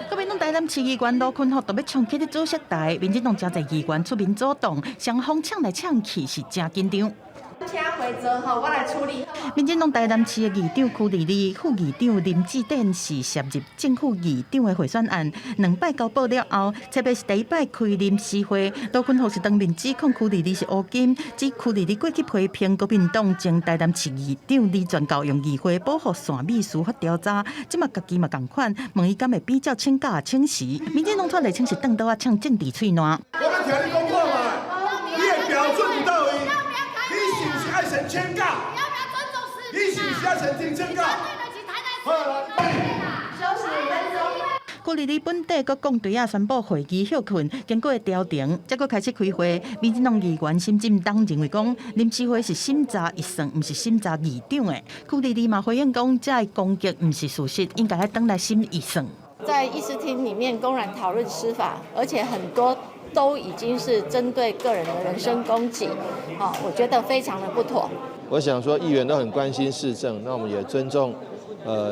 國民黨台南市議員盧坤福就欲衝去咧主席台，民進黨誠濟議員出面阻擋，雙方嗆來嗆去是誠緊張。
請回座吼，我來處理。
民進黨台南市的議長邱莉莉、副議長林智典是涉入正副議長的賄選案，兩擺交保了後，特別是第一擺開臨時會，盧坤福是當面指控邱莉莉是烏金，指邱莉莉過去批評國民黨前台南市議長李全教用議會保護傘秘司法調查，這馬家己嘛仝款，問伊敢會比照請假請辭，民進黨出來稱是當刀仔嗆政治喙瀾。
我欲聽你講看覓，你的標準佇佗位？你是毋是愛先請假？你是毋是愛先請請假？好來。
休息五分鐘。
邱莉莉本底閣講對仔宣布會議歇困，經過調停，才閣開始開會。民進黨議員沈進東認為講，臨時會是審查預算，毋是審查議長的。邱莉莉嘛回應講，這个攻擊毋是事實，應該愛轉來審預算。
在議事廳裡面公然討論司法，而且很多都已經是針對個人的人身攻擊，我覺得非常的不妥。
我想說，議員都很關心市政，那我們也尊重，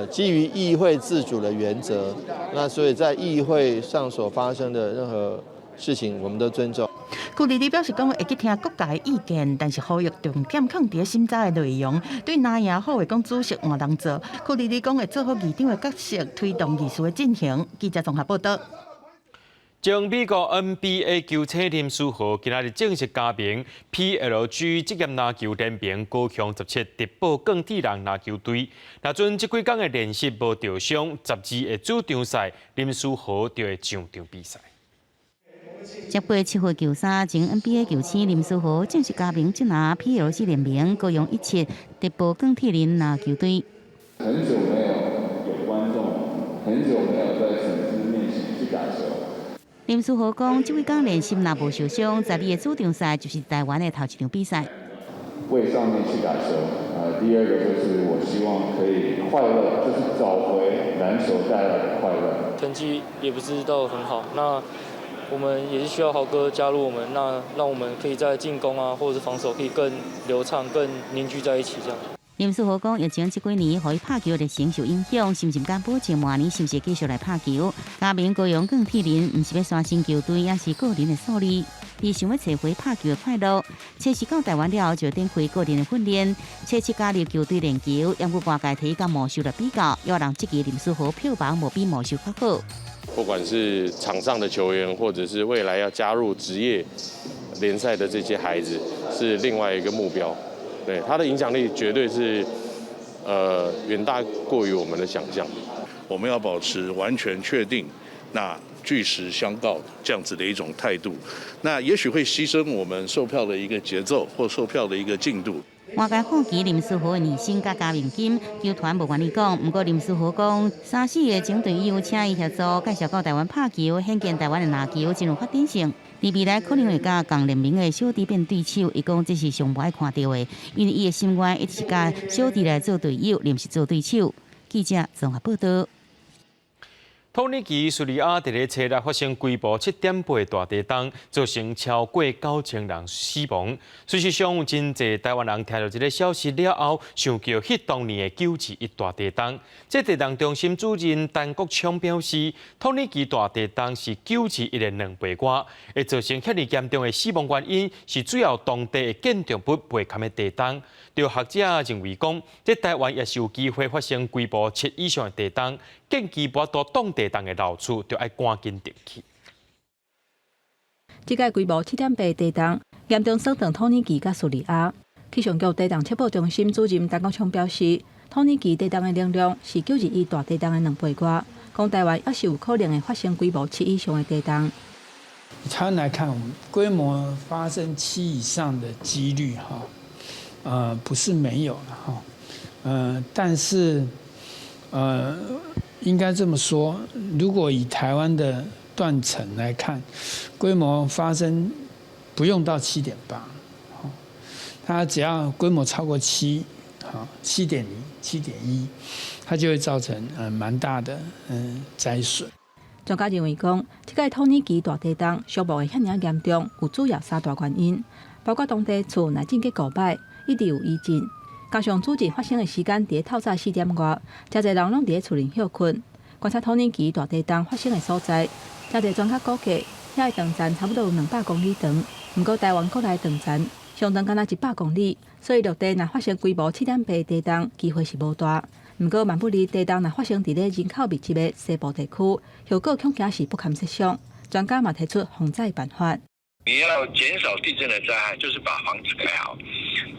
基於議會自主的原則，那所以在議會上所發生的任何事情，我們都尊重。
邱莉莉表示講會去聽各界意見，但是呼籲重點放佇審查的內容，對哪樣好話講主席換人做。邱莉莉講會做好議長的角色，推動議事的進行。記者綜合報導。
前美國 NBA 球星林書豪今仔日正式加盟 PLG 職業籃球聯盟高雄17德寶鋼鐵人籃球隊。若準這幾工的練習無著傷，12个主場賽林書豪就會上場比賽。
接過七號球衫，前 NBA 球星林書豪正式加盟這拿 PLG 聯盟高雄17德寶鋼鐵人籃球隊。
很久沒有有觀眾，很久沒有在粉絲面前去打球。
林書豪講，這幾工練習若無受傷，12个主場賽就是台灣的頭一場比賽。
為上帝去打球，第二個就是我希望可以快樂，就是找回籃球帶來的快樂。
成績也不是到很好，那我們也是需要豪哥加入我們，那讓我們可以在進攻啊，或者是防守可以更流暢、更凝聚在一起這樣。
林書豪講，疫情這幾年，予伊拍球熱情受影響，是毋是毋敢保證明年是毋是繼續來拍球？加盟高雄鋼鐵人，毋是欲刷新球隊，也是個人的數字。伊想欲揣回拍球的快樂。初四到台灣了後，就展開個人的訓練。初七加入球隊練球，猶閣外界提伊佮魔獸來比較，有人質疑林書豪票房無比魔獸較好。
不管是場上的球員，或者是未來要加入職業聯賽的這些孩子，是另外一個目標。對，他的影響力絕對是，遠大過於我們的想象。
我們要保持完全確定，那據實相告這樣子的一種態度，那也許會犧牲我們售票的一個節奏或售票的一個進度。
外界好奇林書豪的年薪佮加盟金，球團無願意講。毋過林書豪講，三四个前隊友請伊協助介紹到台灣拍球，顯見台灣的籃球真有發展性。佇未來可能會佮仝聯盟的小弟變對手，伊講這是上無愛看著的，因為伊的心願一直是佮小弟來做隊友，毋是做對手。記者綜合報導。
土耳其、敘利亞佇咧初六發生規模7.8大地動，造成超過9000人死亡。事實上，有真濟台灣人聽著這个消息了後，想著彼當年的9.21大地動。這地動中心主任陳國昌表示，土耳其大地動是9.21的2倍外，會造成遐爾嚴重的死亡原因是主要當地的建築物背崁的地動。著學者認為講，這台灣也是有機會發生規模7以上的地動，建機無法度擋地動的老厝，就愛趕緊撤去。
這擺規模7.8地動，嚴重損斷土耳其佮敘利亞。氣象局地動測報中心主任陳國昌表示，土耳其地動的能量是9·21大地動的2倍外，講台灣猶是有可能會發生規模七以上的地動。
以台灣來看，我們規模發生七以上的幾率，哈，不是沒有了，哈，但是，應該這麼說，如果以台灣的斷層來看，規模發生不用到7.8，它只要規模超過七，好，7.0、7.1，它就會造成蠻大的災損。
專家認為講，這擺土耳其大地動傷亡會遐爾嚴重，有主要三大原因，包括當地厝內震結構歹，一直有餘震，加上主震發生的時間佇透早4點外，誠濟人攏佇咧厝裡歇睏。觀察土耳其大地動發生的所在，誠濟專家估計，遐个斷層差不多有200公里長，毋過台灣國內斷層上長敢若100公里，所以陸地若發生規模7.8地動，機會是無大。毋過，萬不利地動若發生佇咧人口密集的西部地區，後果恐驚是不堪設想。專家嘛提出防災辦法。
你要減少地震的災害，就是把房子蓋好。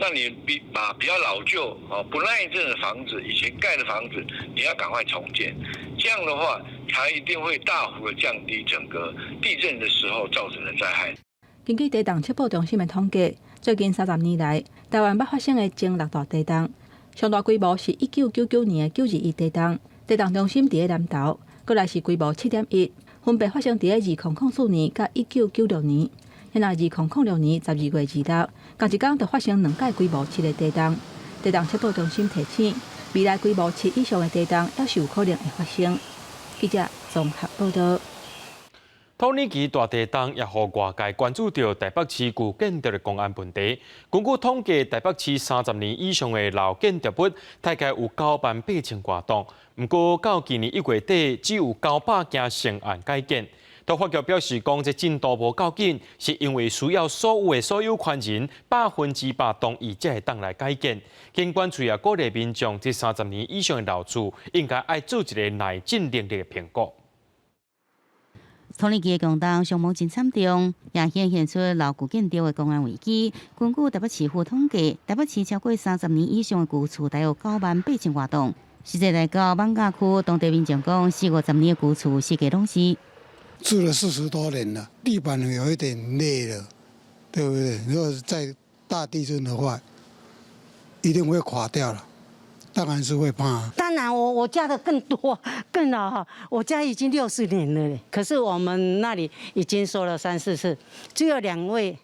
那你比把比較老舊、哦不耐震的房子，以前蓋的房子，你要趕快重建。這樣的話，才一定會大幅的降低整個地震的時候造成的災害。
根據地動測報中心的統計，最近30年來，台灣捌發生的前六大地動，上大規模是1999年的9·21地動，地動中心佇咧南投，閣來是規模7.1，分別發生佇咧2004年佮1996年。若2006年12月26，仝一工就發生兩擺規模七的地動。地動測報中心提醒，未來規模七以上的地動猶是有可能會發生。記者綜合報道。
土耳其大地動也予外界關注著台北市舊建築的工安問題。根據統計，台北市30年以上的老建築物，大概有9萬8千外棟。毋過到今年1月底，只有900件成案改建。都發局表示講，這進度無夠緊，是因為需要所有的所有權人100%同意才會當來改建。警管處也鼓勵民眾，這三十年以上的老厝，應該愛做一个耐震能力的評估。
土耳其的強動傷亡真慘重，也顯現出老舊建築的工安危機。根據台北市府統計，台北市超過三十年以上的舊厝，大約9萬8千外棟。實際來到艋舺區，當地民眾講，四五十年的舊厝，設計攏是。
住了40多年了，地板有一點裂了，對不對？如果是在大地震的話，一定會垮掉了，當然是會怕。
當然我家的更多更老哈，我家已經60年了，可是我們那裡已經說了三四次，只有兩位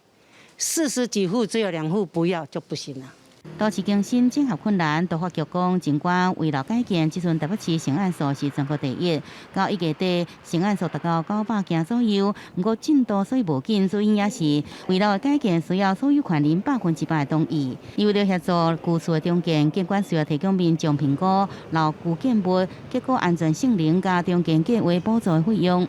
，40幾戶只有兩戶不要就不行了。
都市更新整合困難，都發局講，儘管危樓改建，這陣台北市成案數是全國第一，到1月底成案數達到900件左右，毋過進度所以無緊，主因也是危樓的改建需要所有權人100%的同意。伊為了協助舊厝的重建，建管需要提供民眾評估老舊建物結構安全性能佮重建計畫補助的費用。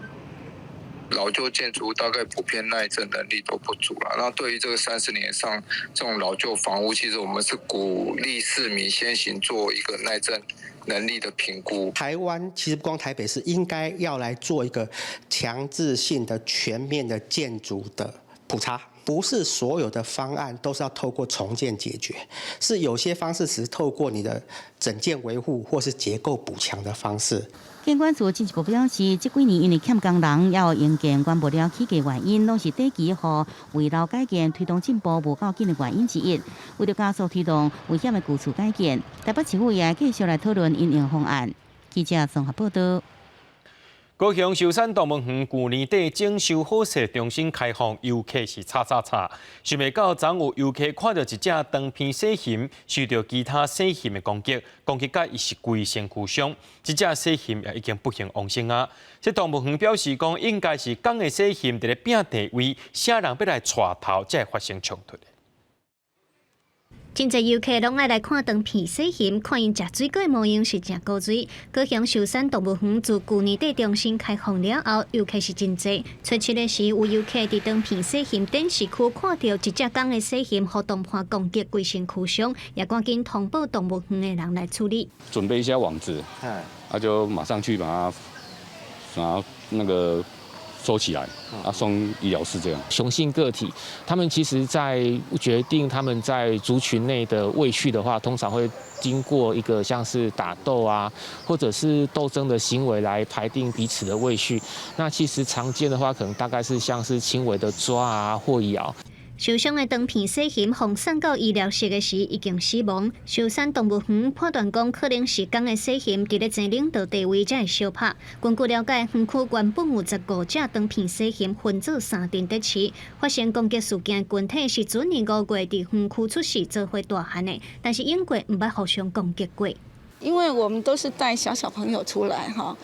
老舊建築大概普遍耐震能力都不足了。那對於這個30年以上這種老舊房屋，其實我們是鼓勵市民先行做一個耐震能力的評估。
台灣其實不光台北市，應該要來做一個強制性的全面的建築的普查。不是所有的方案都是要透過重建解決，是有些方式是透過你的整建維護或是結構補強的方式。
建管處進一步表示，這幾年因為欠工人，猶有營建懸無了起價原因，攏是短期予危樓改建推動進步無夠緊的原因之一。為著加速推動危險的舊厝改建，台北市府也繼續來討論因應方案。記者綜合報道。
高雄壽山動物園舊年底整修好勢重新開放，遊客是吵吵吵，想袂到昨有遊客看著一隻長鼻細熊受著其他細熊的攻擊，攻擊甲伊是規身軀傷，這隻細熊也已經不幸往生啊！這動物園表示講，應該是仝个細熊佇咧拚地位，啥人欲來帶頭，才會發生衝突。
真濟遊客攏愛來看長鼻細熊，看𪜶食水果的模樣是誠古錐。高雄壽山動物園自舊年底重新開放了後，遊客是真濟。初七的時，有遊客佇長鼻細熊展示區看著一隻仝个細熊予同伴攻擊，規身軀傷，也趕緊通報動物園的人來處理。
準備一下網子，啊就馬上去把它，把它那個
收起來，啊送醫療室這樣。
雄性個體，他們其實在決定他們在族群內的位序的話，通常會經過一個像是打鬥啊，或者是鬥爭的行為來排定彼此的位序。那其實常見的話，可能大概是像是輕微的抓啊或咬。
受傷的長鼻細熊予送到醫療室的時已經死亡。壽山動物園判斷講，可能是公的細熊佇咧爭領導地位才會相拍。根據了解，園區原本有15隻長鼻細熊分做三陣佇飼，發生攻擊事件群體是去年5月佇園區出世做伙大漢的，但是英國毋捌互相攻擊過。
因為我們都是帶小小朋友出來哈，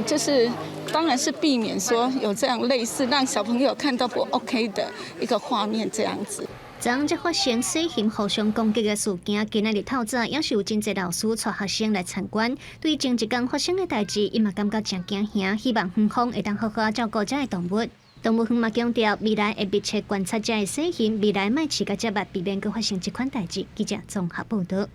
就是當然是避免說有這樣類似讓小朋友看到不 OK 的一個畫面這樣子。
昨昏才發生細熊互相攻擊的事件，今仔日透早也是有真濟老師帶學生來參觀。對前一工發生的代誌，伊嘛感覺誠驚嚇，希望園方會當好好照顧遮的動物。動物園嘛強調，未來會密切觀察遮的細熊，未來莫飼甲遮密，避免閣發生這款代誌。記者綜合報道。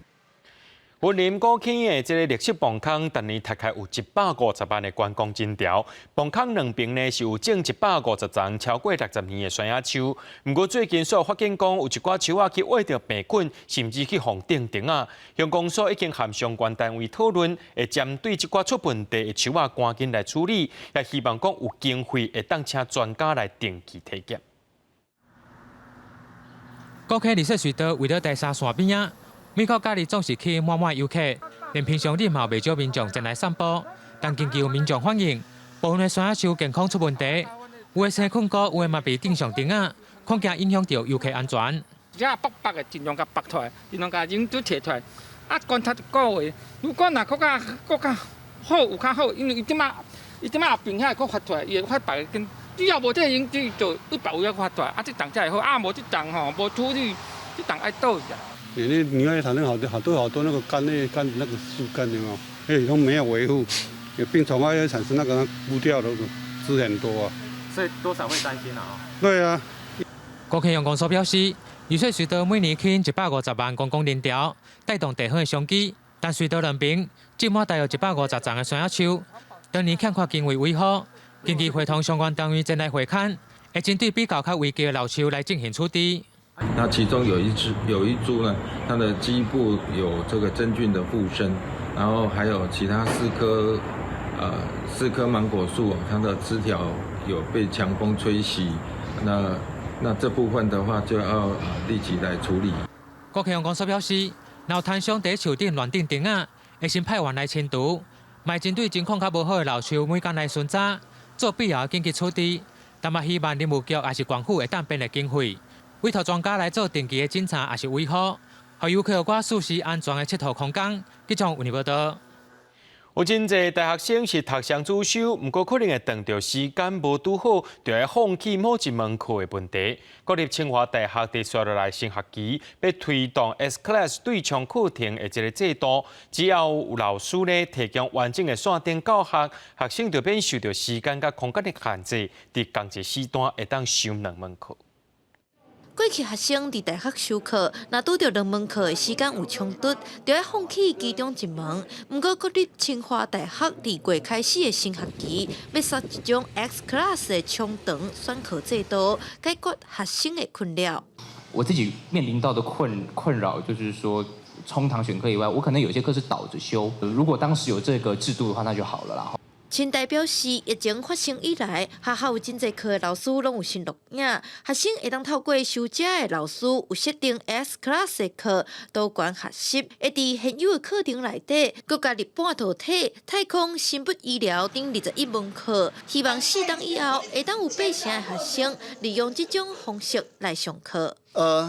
雲林古坑的這个綠色磅空，逐年大概有150萬的觀光人潮。磅空兩邊呢是有種150叢超過60年的山野樹。毋過最近煞發現講，有一寡樹仔去囈著病菌，甚至去予釘釘仔。鄉公所已經和相關單位討論，會針對這寡出問題的樹仔趕緊來處理，也希望講有經費會當請專家來定期體檢。
古坑綠色隧道位佇大沙山邊仔。每個假日總是吸引滿滿遊客，連平常日嘛有袂少民眾前來散步。但根據有民眾反映，部分的山仔樹健康出問題，有的生菌菇，有的嘛被釘上釘仔，恐驚影響著遊客安全。
這剝剝的盡量共剝出來，盡量共影子提出來。啊，觀察一個月，如果若閣較閣較好，有較好，因為伊這馬伊這馬後邊遐會閣發出來，伊會發別个根。只要無這個影子，就對別位仔發出來。啊，這棟才會好，啊，無這棟吼無處理，這棟愛倒去啊。
你你會產生好多好多好多那個幹那幹那個樹幹有沒有？哎，都沒有維護，有病蟲害又產生那個枯掉的枝很多啊。
所以多少會擔心啊。
對啊。
古坑鄉公所表示，綠色隧道每年吸引150萬觀光人潮，帶動地方的商機。但隧道兩邊種滿大約150叢的山仔樹，當年欠缺經費維護，根據會同相關單位前來會勘，會針對比較較危急的老樹來進行處置。
那其中有一隻有一株呢，它的基部有這個真菌的附生，然後還有其他四棵，四棵芒果樹，它的枝條有被強風吹襲，那這部分的話就要立即來處理。
古坑鄉公所表示，若有攤商佇樹頂亂釘釘仔，會先派員來清除，嘛會針對情況較無好的老樹，每工來巡查，做必要的緊急處置。但嘛希望林務局抑是縣府會當編列經費，委託專家來做定期的檢查，抑是維護，予遊客有較舒適安全的𨑨迌空間。記者為你報道。
有真濟大學生是讀雙主修，毋過可能會當著時間無拄好，就愛放棄某一門課的問題。國立清華大學佇紲落來新學期，欲推動 S Class 對沖課程的這个制度，只要有老師呢提供完整的線頂教學，學生就免受著時間佮空間的限制，佇仝一時段會當修兩門課。
過去學生佇大學修課，若拄著兩門課的時間有衝突，就愛放棄其中一門。毋過國立清華大學二月開始的新學期，欲設一種 S Class 的衝堂選課制度，解決學生的困擾。
我自己面臨到的困擾，就是說衝堂選課以外，我可能有些課是倒着修。如果當時有這個制度的話，那就好了啦。
清大表示，疫情發生以來，學校有真濟課的老師攏有先錄影，學生會當透過修這的老師有設定 S class 的課，多元學習，會佇現有的課程內底，閣加入半導體、太空、生物醫療等21門課，希望四冬以後會當有八成的學生利用這種方式來上課。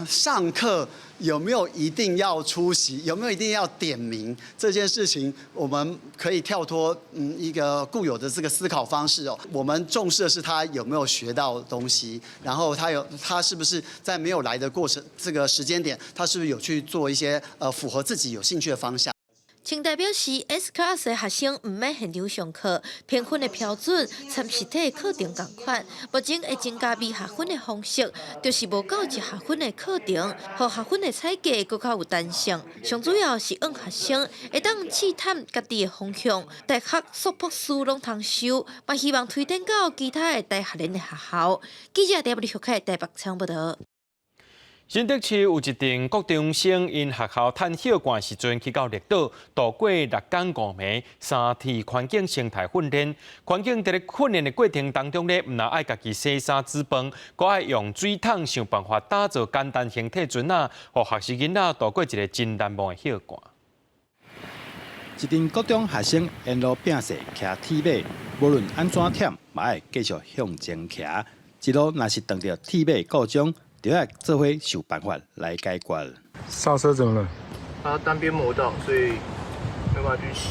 上課有沒有一定要出席？有沒有一定要點名？這件事情我們可以跳脫一個固有的這個思考方式哦。我們重視的是他有沒有學到東西，然後他是不是在沒有來的過程這個時間點，他是不是有去做一些符合自己有興趣的方向？
清大表示，S class 的學生毋免現場上課，評分的標準參實體課程仝款。目前會增加微學分的方式，就是無夠一學分的課程，予學分的採計閣較有彈性。上主要是讓學生會當試探家己的方向，大學碩博士攏通修，嘛希望推展到其他的大學聯的學校。記者台北學開台北採訪報導。
新竹市有一陣國中生𪜶學校趁歇寒時陣去到綠島度過六工五暝三天環境生態訓練。環境佇咧訓練的過程當中咧，毋但愛家己洗衫煮飯，閣愛用水桶想辦法打造簡單形體船仔，予學習囡仔度過一个真難忘的歇寒。
一陣國中學生沿路拚勢騎鐵馬，無論按怎忝，嘛愛繼續向前騎。一路若是撞著鐵馬故障，就愛做伙想辦法來解決。
剎車怎麼了？
它單邊磨到，所以沒辦法去騎。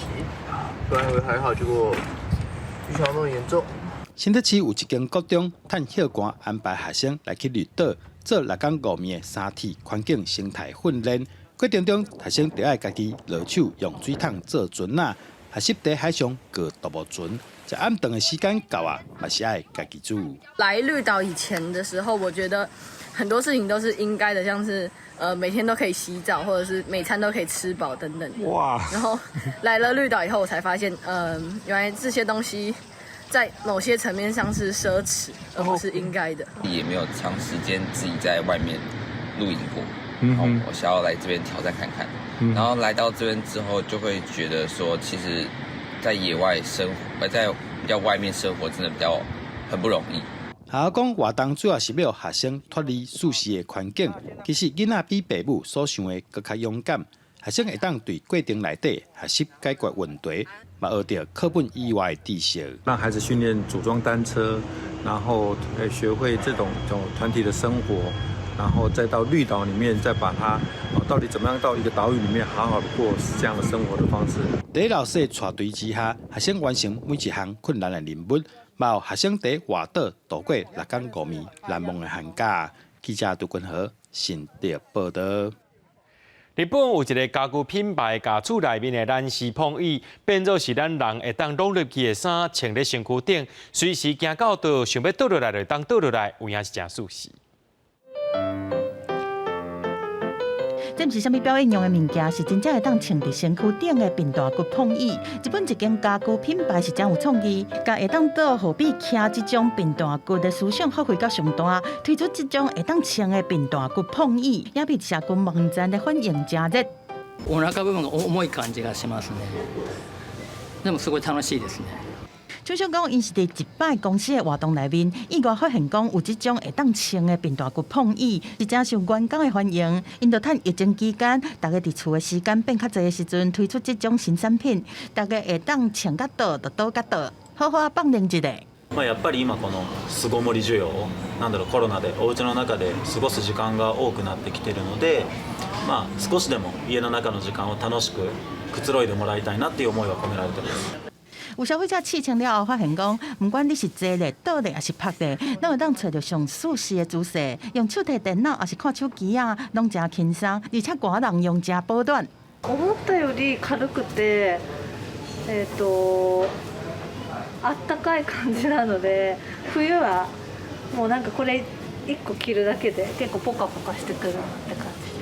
本來以為還好，結果沒想到那麼嚴重。
新竹市有一間國中，趁歇寒安排學生來去綠島做六工五暝的三天環境生態訓練。過程中，學生就愛家己落手用水桶做船仔，學習佇海上過獨木船。食暗頓的時間到啊，嘛是愛家己煮。
來綠島以前的時候，我覺得很多事情都是應該的，像是每天都可以洗澡，或者是每餐都可以吃飽等等。
哇！
然後來了綠島以後，我才發現，原來這些東西在某些層面上是奢侈，而不是應該的。
也沒有長時間自己在外面露營過，然後我想要來這邊挑戰看看。然後來到這邊之後，就會覺得說，其實，在野外生活，在比較外面生活，真的比較很不容易。
學校講活動主要是欲予學生脫離舒適的環境，其實囡仔比爸母所想的閣較勇敢。學生會當對過程內底學習解決問題，嘛學著課本以外的知識。
讓孩子訓練組裝單車，然後學會這種團體的生活，然後再到綠島裡面，再把它到底怎麼樣到一個島嶼裡面好好的過這樣的生活的方式。
佇老師的帶隊之下，學生完成每一項困難的任務，嘛予學生佇外島度過六工五暝難忘的寒假。記者杜君和新竹報導。
日本有一个家具品牌，共厝內面的軟絲膨椅變做是咱人會當攏入去的衫，穿佇身軀頂，隨時行到佗，想欲倒落來就會當倒落來，有影是誠舒適。
這毋是啥物表演用的物件，是真正會當穿佇身軀頂的貧大骨膨椅。日本一間家具品牌是誠有創意，共會當倒予比徛這種貧大骨的思想發揮到上大，推出這種會當穿的貧大骨膨椅，也被社群網站的反應誠熱。
お腹部分が重い感じがしますね。でもすごい楽しいですね。
廠商講，𪜶是佇一擺公司的活動內面，意外發現講有這種會當穿的貧大骨膨椅，是誠受員工的歡迎。𪜶就趁疫情期間，大家佇厝的時間變較濟的時陣，推出這種新產品，大家會當穿甲倒就倒甲倒，好好放靈一下。
まあやっぱり今この巣ごもり需要、なんだろうコロナでお家の中で過ごす時間が多くなってきているので、まあ少しでも家の中の時間を楽しくくつろいでもらいたいなっていう思いが込められてます。
有消費者試穿了後，發現講，毋管你是坐咧、倒咧，抑是趴咧，攏會當揣著上舒適的姿勢，用手提電腦抑是看手機啊，攏誠輕鬆，而且寒人用誠保暖。
思ったより軽くて、あったかい感じなので、冬はもうなんかこれ一個着るだけで結構ポカポカしてくるって感じ。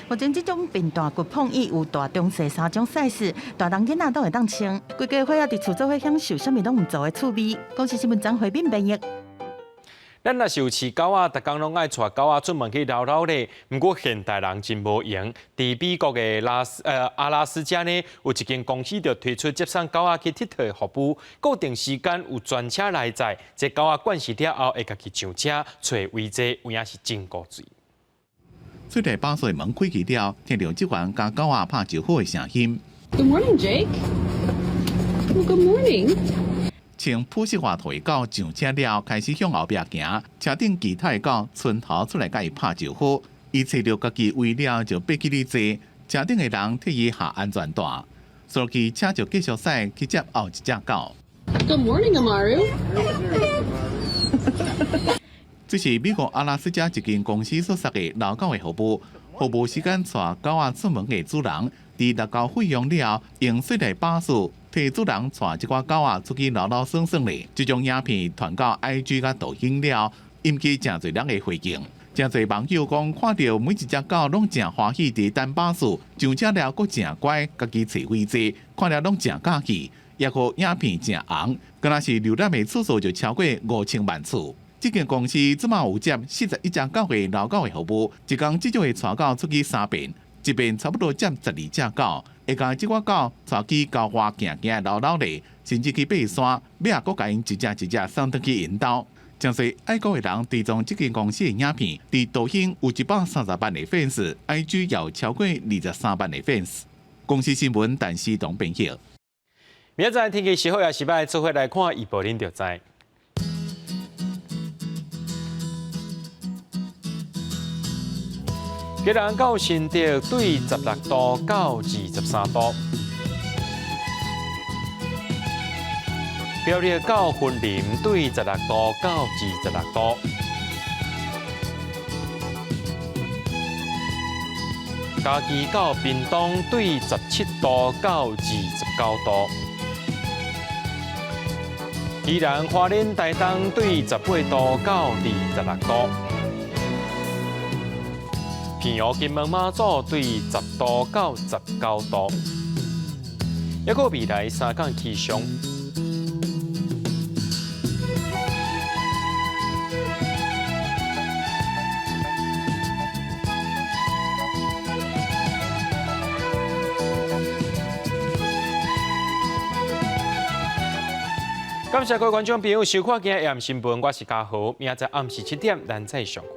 目前這種貧大骨膨椅有大、中、細三種 size，大人囡仔都會當穿。規家伙仔佇厝做伙享受，啥物攏毋做的趣味。公視新聞張惠敏編譯。
咱若是有飼狗仔，逐工攏愛帶狗仔出門去遛遛咧。毋過現代人真無閒。佇美國的阿拉斯加呢，有一間公司就推出接送狗仔去𨑨迌的服務，固定時間有專車來載，這狗仔慣勢了後會家己上車，揣位坐，有影是真古錐。
出來把鎖門開啟了，聽著職員佮狗仔拍招呼的聲音。
Good morning, Jake. Well, good morning.
穿普式外套的狗上車了，開始向後壁行，車頂其他的狗伸頭出來佮伊拍招呼。伊揣著家己位了，就爬起來坐。車頂的人替伊下安全帶，隨去車就繼續駛去接後一隻狗。
Good morning, Amaru.
這是美國阿拉斯加一間公司所設的遛狗的服務，予無時間帶狗仔出門的主人，佇納交費用了後，用細台巴士替主人帶這寡狗仔出去摎摎耍耍咧。這種影片傳到 IG 佮抖音了，引起誠濟人的回應。誠濟網友講，看著每一隻狗攏誠歡喜佇等巴士，上車了閣誠乖，家己揣位置，看了攏誠喜歡。抑閣影片誠紅，敢若是瀏覽的次數就超過5000萬次。這間公司這馬有接41隻狗的遛狗的服務，一工至少會帶狗出去三遍，一遍差不多接12隻狗，會共這寡狗帶去郊外行行摎摎咧，甚至去爬山，尾仔閣共𪜶一隻一隻送轉去𪜶兜。誠濟愛狗的人追蹤這間公司的影片，佇抖音有130萬的粉絲，IG 也有超過23萬的粉絲。公視新聞陳思彤編輯。
明仔載天氣是好抑是䆀，做伙來看預報，恁就知。基隆到新竹對16度到23度，苗栗到雲林對16度到26度，嘉義到屏東對17度到29度，宜蘭花蓮台東對18度到26度。澎湖金門馬祖對10度到19度，抑閣未來三工氣象。感謝各位觀眾朋友收看今日的新聞，我是嘉豪，明仔載暗時7點，咱再相會。